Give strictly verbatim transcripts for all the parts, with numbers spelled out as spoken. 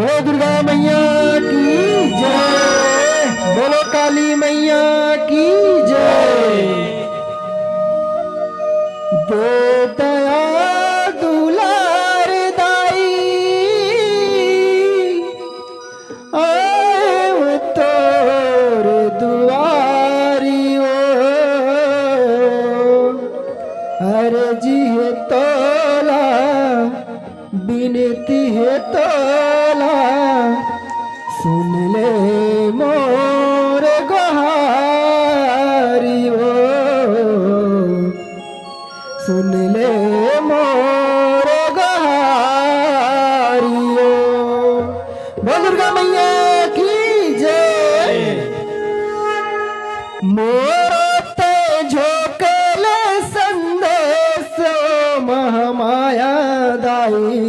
बोलो दुर्गा मैया की जय, बोलो काली मैया की जय। दे दया दुलार दाई, आएव तोर दुआरी ओ, अरजी हे तोला, बिनती हे तोला, सुन ले मोर गोहारी ओ, सुन ले मोर गोहारी ओ। बोल दुर्गा मैया की जय। मोर ते झोंकल संदेश ओ महामाया दाई,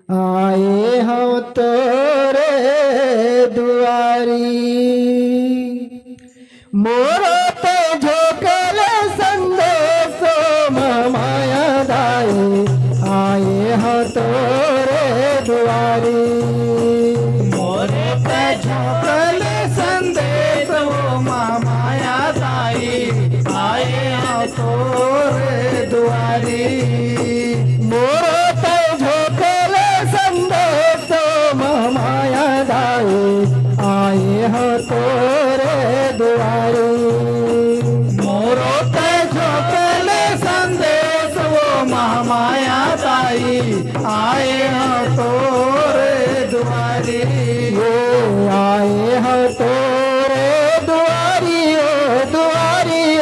आए हंव तोरे दुआरी। मोर ते झोंकल संदेश ओ महामाया दाई, आए हंव तोरे दुआरी। मोर ते झोंकल संदेश ओ महामाया दाई, आए हंव तोरे दुआरी। मोर ते झोंकल संदेश ओ महामाया दाई, आए हंव तोरे दुआरी। मोर ते झोंकल संदेश ओ महामाया दाई, आए हंव तोरे दुआरी। ये आए हंव तोरे दुआरी ओ, दुआरी ओ,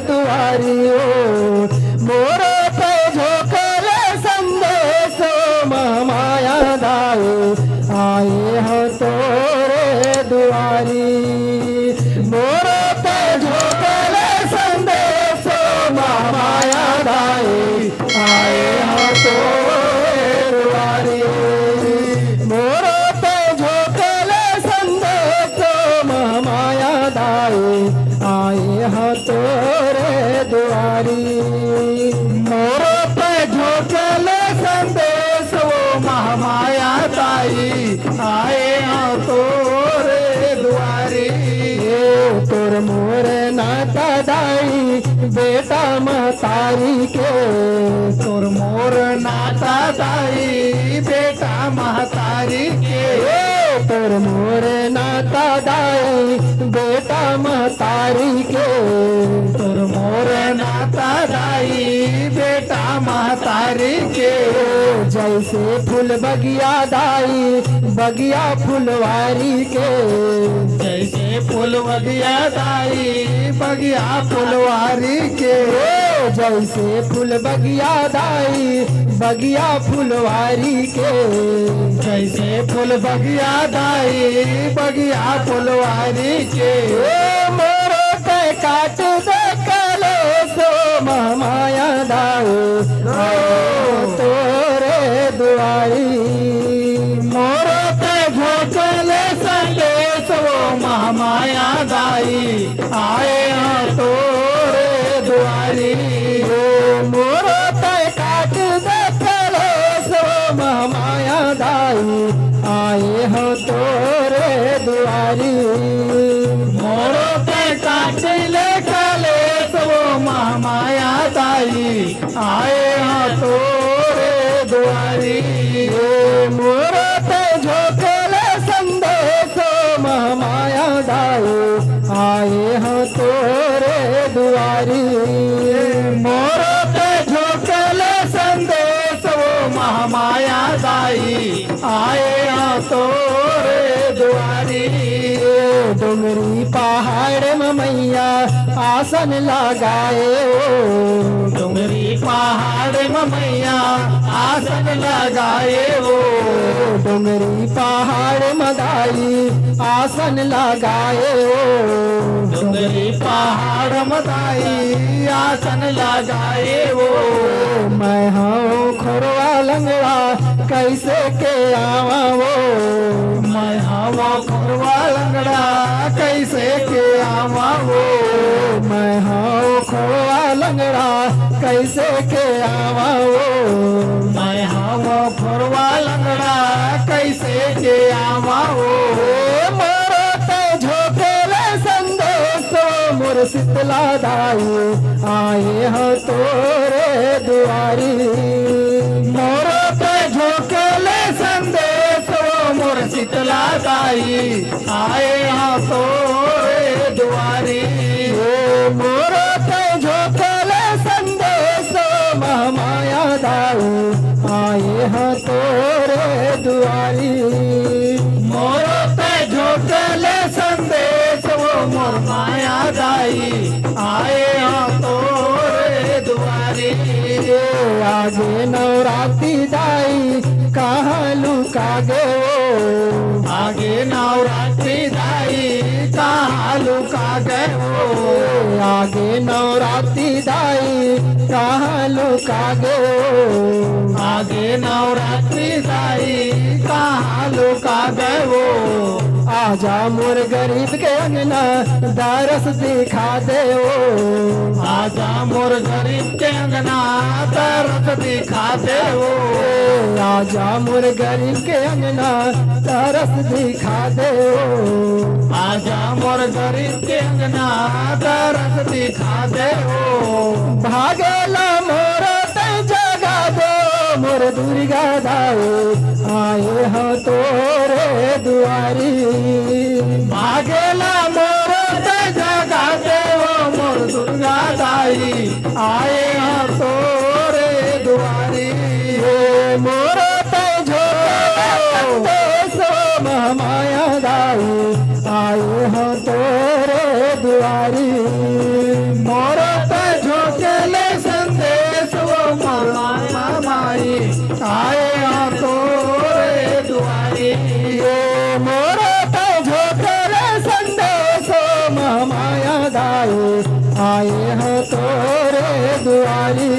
दुआरी ओ। मोर ते झोंकल संदेश ओ महामाया दाई, आए हंव तोरे दुआरी। मोर ते झोंकल संदेश ओ महामाया दाई, आए हंव तोरे दुआरी। मोर ते झोंकल संदेश ओ महामाया दाई, आए हंव तोरे दुआरी। मोर ते झोंकल संदेश ओ महामाया दाई, आए हंव तोरे दुआरी। ए तोर मोर नाता दाई, बेटा महतारी के। तोर मोर नाता दाई, बेटा महतारी के। ए तोर मोर नाता दाई, बेटा महतारी के। तोर मोर नाता दाई, बेटा महतारी के। जैसे फूल बगिया दाई, बगिया फुलवारी के। जैसे फूल बगिया दाई, बगिया फुलवारी के। ए, जैसे फूल बगिया दाई, बगिया फुलवारी के। जैसे फूल बगिया दाई, बगिया फुलवारी के। ए, मोर ते काट दे कलेश ओ महामाया दाई, ओ तोरे दुआरी। मोर ते झोंकल संदेश ओ महामाया दाई, आए हंव तोरे दुआरी। ए मोर ते काट दे कलेश ओ महामाया दाई, आए हंव तोरे दुआरी। मोर ते काट ले कलेश ओ महामाया दाई, आए हंव तोरे दुआरी। ए मोर ते झोंकल संदेश ओ महामाया दाई, आए हंव तोरे दुआरी। ए मोर ते झोंकल संदेश ओ महामाया दाई, आए हंव तोरे दुआरी। ए डोंगरी पहाड़ म मैया आसन लगाए ओ। डोंगरी पहाड़ म मैया आसन लगाए ओ। डोंगरी पहाड़ म दाई आसन लगाए ओ। डोंगरी पहाड़ म दाई आसन लगाए ओ। मैं हंव खोरवा लंगड़ा, कइसे के आवां ओ। मैं हंव खोरवा लंगड़ा, कइसे के आवां ओ। मैं हंव खोरवा लंगड़ा, कइसे के आवां ओ। मैं हंव खोरवा लंगड़ा, कइसे के आवा ओ। मोरो तै झोंके ले संदेश ओ मोर शीतला दाई, आए हंव तोरे दुआरी। मोरो तै झोंके ले संदेश ओ मोर शीतला दाई, आए हंव तोरे दुआरी। ए मोरो तै झोंके ले संदेश ओ महमाया दाई, आए हंव तोरे दुआरी। मोरो तै झोंके ले संदेश ओ मोर माया दाई, आए हंव तोरे दुआरी। ए आगे नवरात्रि दाई, कहां लुका गे ओ। आगे नवरात्रि दाई, कहां लुका गे ओ। आगे नवरात्रि दाई, कहां लुका गे ओ। आगे नवरात्रि दाई, कहां लुका गे ओ। आजा मोर गरीब के अंगना, दरस दिखा दे ओ। आजा मोर गरीब के अंगना, दरस दिखा दे ओ। आजा मोर गरीब के अंगना, दरस दिखा दे ओ। आजा मोर गरीब के अंगना, दरस दिखा दे ओ। भागेला मोर तै जगा दे ओ, मोर दुर्गा दाई, आए हंव तोरे दुआरी। भागेला मोर तै जगा दे ओ, मोर दुर्गा दाई, आए हंव तोरे दुआरी। ए मोरो तै झोंके ले संदेश ओ महमाया दाई, आए हंव तोरे दुआरी। मोरो तै झोंके ले संदेश ओ महमाया माई, आए हंव तोरे दुआरी। ए मोरो तै झोंके ले संदेश ओ महमाया दाई, आए हंव तोरे दुआरी।